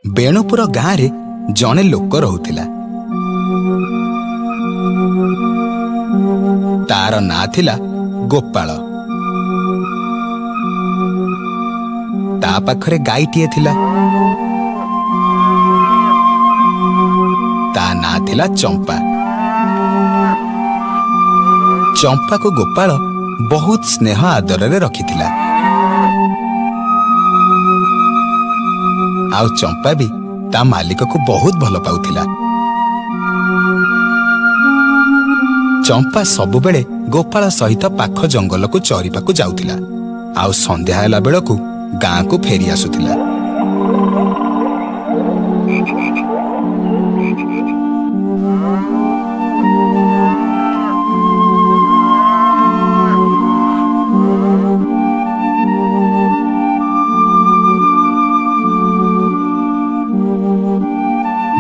ବେଣୁପୁର ଗାଁରେ ଜଣେ ଲୋକ ରହୁଥିଲା। ତାର ନାଁ ଥିଲା ଗୋପାଳ। ତା ପାଖରେ ଗାଈଟିଏ ଥିଲା, ତା ନାଁ ଥିଲା ଚମ୍ପା। ଚମ୍ପାକୁ ଗୋପାଳ ବହୁତ ସ୍ନେହ ଆଦରରେ ରଖିଥିଲା, ଆଉ ଚମ୍ପା ବି ତା ମାଲିକକୁ ବହୁତ ଭଲ ପାଉଥିଲା। ଚମ୍ପା ସବୁବେଳେ ଗୋପାଳ ସହିତ ପାଖ ଜଙ୍ଗଲକୁ ଚରିବାକୁ ଯାଉଥିଲା, ଆଉ ସନ୍ଧ୍ୟା ହେଲା ବେଳକୁ ଗାଁକୁ ଫେରି ଆସୁଥିଲା।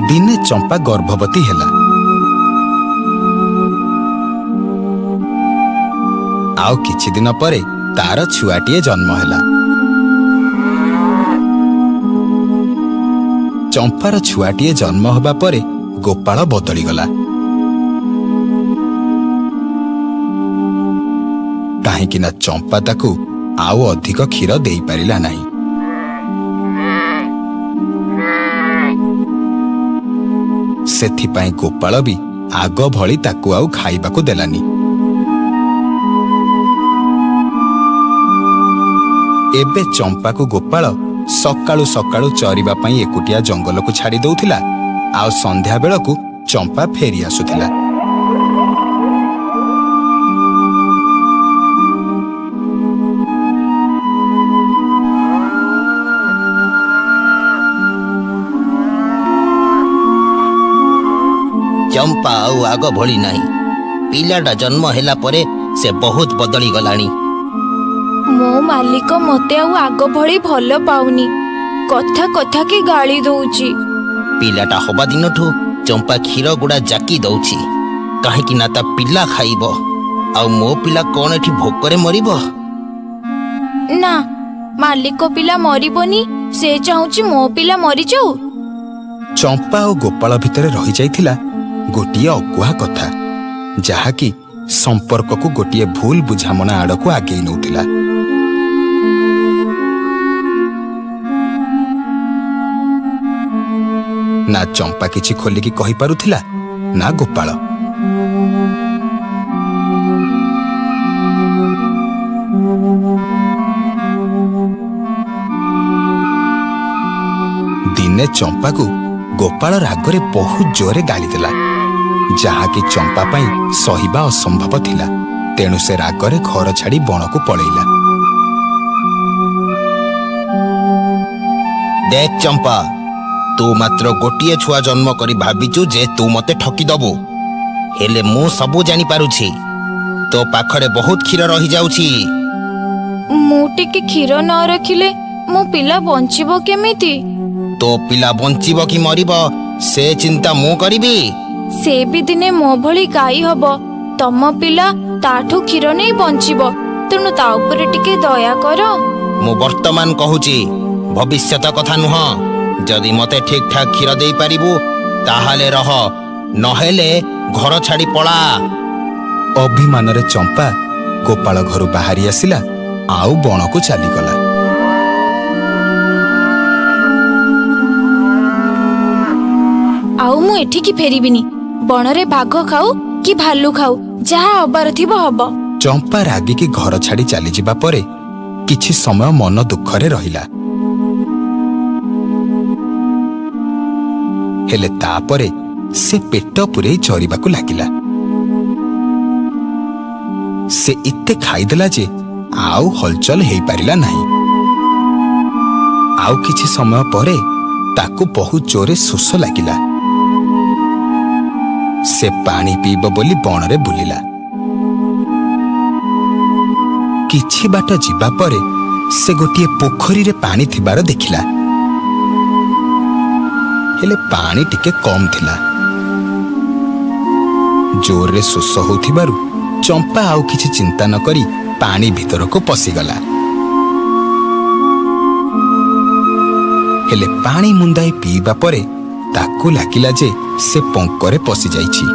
ଦିନେ ଚମ୍ପା ଗର୍ଭବତୀ ହେଲା, ଆଉ କିଛି ଦିନ ପରେ ତାର ଛୁଆଟିଏ ଜନ୍ମ ହେଲା। ଚମ୍ପାର ଛୁଆଟିଏ ଜନ୍ମ ହେବା ପରେ ଗୋପାଳ ବଦଳିଗଲା, କାହିଁକି ନା ଚମ୍ପା ତାକୁ ଆଉ ଅଧିକ କ୍ଷୀର ଦେଇପାରିଲା ନାହିଁ। ସେଥିପାଇଁ ଗୋପାଳ ବି ଆଗ ଭଳି ତାକୁ ଆଉ ଖାଇବାକୁ ଦେଲାନି। ଏବେ ଚମ୍ପାକୁ ଗୋପାଳ ସକାଳୁ ସକାଳୁ ଚରିବା ପାଇଁ ଏକୁଟିଆ ଜଙ୍ଗଲକୁ ଛାଡ଼ି ଦଉଥିଲା, ଆଉ ସନ୍ଧ୍ୟା ବେଳକୁ ଚମ୍ପା ଫେରି ଆସୁଥିଲା। ଚମ୍ପା ଆଉ ଆଗ ଭଳି ନାହିଁ। ପିଲାଟା ଜନ୍ମ ହେଲା ପରେ ସେ ବହୁତ ବଦଳି ଗଲାଣି। ମୋ ମାଲିକ ମତେ ଆଉ ଆଗ ଭଳି ଭଲ ପାଉନି, କଥା କଥା କି ଗାଳି ଦଉଛି। ପିଲାଟା ହବା ଦିନଠୁ ଚମ୍ପା କ୍ଷୀର ଗୁଡା ଜାକି ଦଉଛି, କାହିଁକି ନା ତା ପିଲା ଖାଇବ। ଆଉ ମୋ ପିଲା କଣ ଏଠି ଭୋକରେ ମରିବ? ନା, ମାଲିକ ପିଲା ମରିବନି, ସେ ଚାହୁଁଛି ମୋ ପିଲା ମରିଯାଉ। ଚମ୍ପା ଓ ଗୋପାଳ ଭିତରେ ରହିଯାଇଥିଲା ଗୋଟିଏ ଅକୁହା କଥା, ଯାହାକି ସମ୍ପର୍କକୁ ଗୋଟିଏ ଭୁଲ ବୁଝାମଣା ଆଡ଼କୁ ଆଗେଇ ନେଉଥିଲା। ନା ଚମ୍ପା କିଛି ଖୋଲିକି କହିପାରୁଥିଲା, ନା ଗୋପାଳ। ଦିନେ ଚମ୍ପାକୁ ଗୋପାଳ ରାଗରେ ବହୁତ ଜୋରେ ଗାଳିଦେଲା, ଯାହାକି ଚମ୍ପା ପାଇଁ ସହିବା ଅସମ୍ଭବ ଥିଲା। ତେଣୁ ସେ ରାଗରେ ଘର ଛାଡ଼ି ବଣକୁ ପଳେଇଲା। ଦେଖ ଚମ୍ପା, ତୁ ମାତ୍ର ଗୋଟିଏ ଛୁଆ ଜନ୍ମ କରି ଭାବିଛୁ ଯେ ତୁ ମତେ ଠକିଦବୁ, ହେଲେ ମୁଁ ସବୁ ଜାଣିପାରୁଛି। ତୋ ପାଖରେ ବହୁତ କ୍ଷୀର ରହିଯାଉଛି। ମୁଁ ଟିକେ କ୍ଷୀର ନ ରଖିଲେ ମୋ ପିଲା ବଞ୍ଚିବ କେମିତି? ତୋ ପିଲା ବଞ୍ଚିବ କି ମରିବ ସେ ଚିନ୍ତା ମୁଁ କରିବି। ସେ ବି ଦିନେ ମୋ ଭଳି ଗାଈ ହବ। ତମ ପିଲା ତାଠୁ କ୍ଷୀର ନେଇ ବଞ୍ଚିବ, ତେଣୁ ତା ଉପରେ ଟିକେ ଦୟା କର। ମୁଁ ବର୍ତ୍ତମାନ କହୁଛି, ଭବିଷ୍ୟତ କଥା ନୁହଁ। ଯଦି ମତେ ଠିକ ଠାକ କ୍ଷୀର ଦେଇପାରିବୁ ତାହେଲେ ରହ, ନହେଲେ ଘର ଛାଡ଼ି ପଳା। ଅଭିମାନରେ ଚମ୍ପା ଗୋପାଳ ଘରୁ ବାହାରି ଆସିଲା ଆଉ ବଣକୁ ଚାଲିଗଲା। ଆଉ ମୁଁ ଏଠିକି ଫେରିବିନି। ବଣରେ ବାଘ ଖାଉ କି ଭାଲୁ ଖାଉ, ଯାହା ହବାର ଥିବ ହବ। ଚମ୍ପା ରାଗିକି ଘର ଛାଡ଼ି ଚାଲିଯିବା ପରେ କିଛି ସମୟ ମନ ଦୁଃଖରେ ରହିଲା। ହେଲେ ତାପରେ ସେ ପେଟ ପୂରେଇ ଚରିବାକୁ ଲାଗିଲା। ସେ ଏତେ ଖାଇଦେଲା ଯେ ଆଉ ହଲଚଲ ହେଇପାରିଲା ନାହିଁ। ଆଉ କିଛି ସମୟ ପରେ ତାକୁ ବହୁତ ଜୋରେ ଶୋଷ ଲାଗିଲା। ସେ ପାଣି ପିଇବ ବୋଲି ବଣରେ ବୁଲିଲା। କିଛି ବାଟ ଯିବା ପରେ ସେ ଗୋଟିଏ ପୋଖରୀରେ ପାଣି ଥିବାର ଦେଖିଲା, ହେଲେ ପାଣି ଟିକେ କମ୍ ଥିଲା। ଜୋରରେ ଶୋଷ ହେଉଥିବାରୁ ଚମ୍ପା ଆଉ କିଛି ଚିନ୍ତା ନ କରି ପାଣି ଭିତରକୁ ପଶିଗଲା। ହେଲେ ପାଣି ମୁନ୍ଦାଏ ପିଇବା ପରେ ତାକୁ ଲାଗିଲା ଯେ ସେ ପଙ୍କରେ ପଶିଯାଇଛି।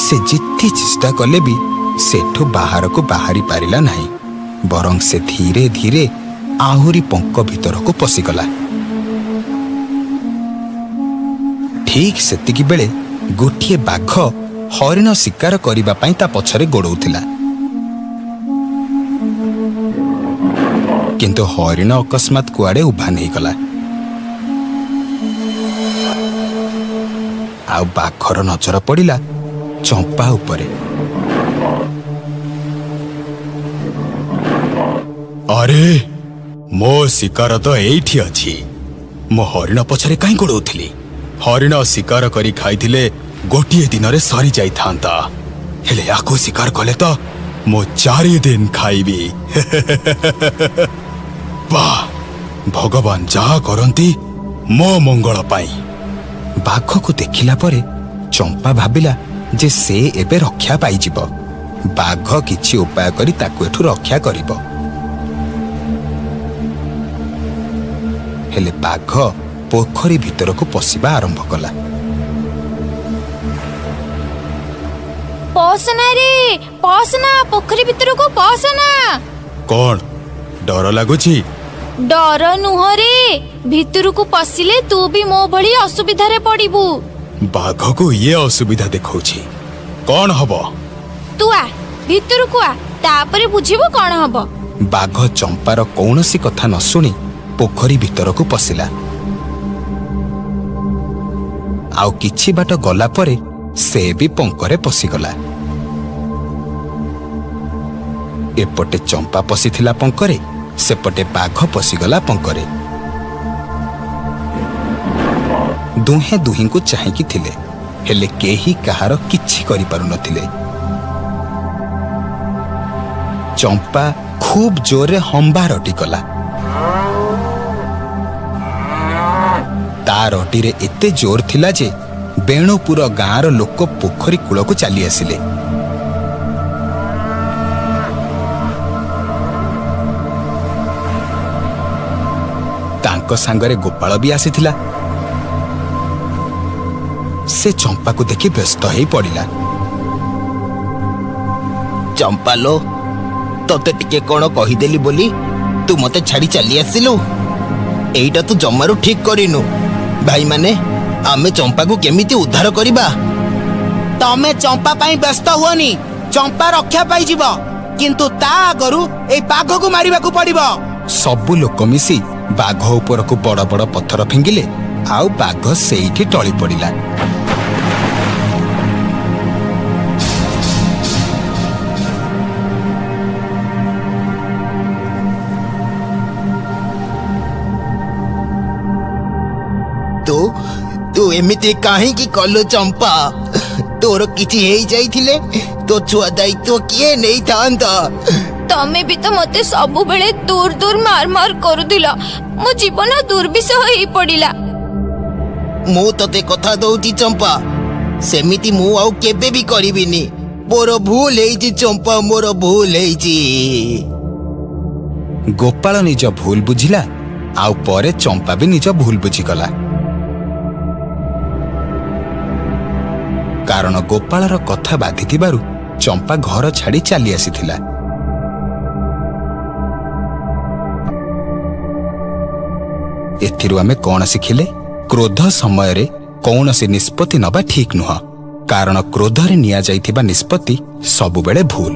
ସେ ଯେତେ ଚେଷ୍ଟା କଲେ ବି ସେଠୁ ବାହାରକୁ ବାହାରି ପାରିଲା ନାହିଁ, ବରଂ ସେ ଧୀରେ ଧୀରେ ଆହୁରି ପଙ୍କ ଭିତରକୁ ପଶିଗଲା। ଠିକ୍ ସେତିକି ବେଳେ ଗୋଟିଏ ବାଘ ହରିଣ ଶିକାର କରିବା ପାଇଁ ତା ପଛରେ ଗୋଡ଼ଉଥିଲା। କିନ୍ତୁ ହରିଣ ଅକସ୍ମାତ କୁଆଡ଼େ ଉଭାନ ହେଇଗଲା ଆଉ ବାଘର ନଜର ପଡ଼ିଲା ଚମ୍ପା ଉପରେ। ଆରେ, ମୋ ଶିକାର ତ ଏଇଠି ଅଛି। ମୁଁ ହରିଣ ପଛରେ କାହିଁ ଗୋଡ଼ଉଥିଲି? ହରିଣ ଶିକାର କରି ଖାଇଥିଲେ ଗୋଟିଏ ଦିନରେ ସରି ଯାଇଥାନ୍ତା, ହେଲେ ୟାକୁ ଶିକାର କଲେ ତ ମୁଁ 4 ଦିନ ଖାଇବି। ବାଃ, ଭଗବାନ ଯାହା କରନ୍ତି ମୋ ମଙ୍ଗଳ ପାଇଁ। ବାଘକୁ ଦେଖିଲା ପରେ ଚମ୍ପା ଭାବିଲା ଯେ ସେ ଏବେ ରକ୍ଷା ପାଇଯିବ। ବାଘ କିଛି ଉପାୟ କରି ତାକୁ ଏଠୁ ରକ୍ଷା କରିବ। ହେଲେ ବାଘ ପୋଖରୀ ଭିତରକୁ ପଶିବା ଆରମ୍ଭ କଲା। ପଶନା ରେ, ପଶନା, ପୋଖରୀ ଭିତରକୁ ପଶନା। କଣ ଡର ଲାଗୁଛି? ଡର ନୁହଁ ରେ, ଭିତରକୁ ପଶିଲେ ତୁ ବି ମୋ ଭଳି ଅସୁବିଧାରେ ପଡିବୁ। ବାଘକୁ ଇଏ ଅସୁବିଧା ଦେଖାଉଛି, କଣ ହବ? ତୁ ଆ, ଭିତରକୁ ଆ, ତାପରେ ବୁଝିବୁ କଣ ହବ। ବାଘ ଚମ୍ପାର କୌଣସି କଥା ନ ଶୁଣି ପୋଖରୀ ଭିତରକୁ ପଶିଲା। ଆଉ କିଛି ବାଟ ଗଲା ପରେ ସେ ବି ପଙ୍କରେ ପଶିଗଲା। ଏପଟେ ଚମ୍ପା ପଶିଥିଲା ପଙ୍କରେ, ସେପଟେ ବାଘ ପଶିଗଲା ପଙ୍କରେ। ଦୁହେଁ ଦୁହିଁଙ୍କୁ ଚାହିଁକି ଥିଲେ, ହେଲେ କେହି କାହାର କିଛି କରିପାରୁନଥିଲେ। ଚମ୍ପା ଖୁବ୍ ଜୋରରେ ହମ୍ବା ରଟି କଲା। ତା ରଟିରେ ଏତେ ଜୋର ଥିଲା ଯେ ବେଣୁପୁର ଗାଁର ଲୋକ ପୋଖରୀ କୂଳକୁ ଚାଲି ଆସିଲେ। ତାଙ୍କ ସାଙ୍ଗରେ ଗୋପାଳ ବି ଆସିଥିଲା। ସେ ଚମ୍ପାକୁ ଦେଖି ବ୍ୟସ୍ତ ହେଇ ପଡ଼ିଲା। ଚମ୍ପାଲୋ, ତତେ ଟିକେ କଣ କହିଦେଲି ବୋଲି ତୁ ମତେ ଛାଡି ଚାଲି ଆସିଲୁ। ଏଇଟା ତୁ ଜମାରୁ ଠିକ କରିନୁ। ଭାଇମାନେ, ଆମେ ଚମ୍ପାକୁ କେମିତି ଉଦ୍ଧାର କରିବା? ତମେ ଚମ୍ପା ପାଇଁ ବ୍ୟସ୍ତ ହୁଅନି, ଚମ୍ପା ରକ୍ଷା ପାଇଯିବ। କିନ୍ତୁ ତା ଆଗରୁ ଏଇ ବାଘକୁ ମାରିବାକୁ ପଡିବ। ସବୁ ଲୋକ ମିଶି ବାଘ ଉପରକୁ ବଡ଼ ବଡ଼ ପଥର ଫିଙ୍ଗିଲେ ଆଉ ବାଘ ସେଇଠି ଟଳି ପଡ଼ିଲା। ତୁ ତୁ ଏମିତି କାହିଁକି କଲୁ ଚମ୍ପା? ତୋର କିଛି ହେଇଯାଇଥିଲେ ତୋ ଛୁଆ ଦାୟିତ୍ୱ କିଏ ନେଇଥାନ୍ତା? ତମେ ବି ତ ମତେ ସବୁବେଳେ ଦୂର ଦୂର ମାର ମାର କରୁଥିଲ। ମୋ ଜୀବନ ଦୁର୍ବିସହ ହେଇ ପଡିଲା। ମୁଁ ତତେ କଥା ଦଉଛି ଚମ୍ପା, ସେମିତି ମୁଁ ଆଉ କେବେ ବି କରିବିନି। ମୋର ଭୁଲ ହେଇଛି ଚମ୍ପା, ମୋର ଭୁଲ ହେଇଛି। ଗୋପାଳ ନିଜ ଭୁଲ ବୁଝିଲା ଆଉ ପରେ ଚମ୍ପା ବି ନିଜ ଭୁଲ ବୁଝିଗଲା। କାରଣ ଗୋପାଳର କଥା ବାଧିଥିବାରୁ ଚମ୍ପା ଘର ଛାଡ଼ି ଚାଲି ଆସିଥିଲା। ଏଥିରୁ ଆମେ କଣ ଶିଖିଲେ? କ୍ରୋଧ ସମୟରେ କୌଣସି ନିଷ୍ପତ୍ତି ନେବା ଠିକ୍ ନୁହଁ, କାରଣ କ୍ରୋଧରେ ନିଆଯାଇଥିବା ନିଷ୍ପତ୍ତି ସବୁବେଳେ ଭୁଲ।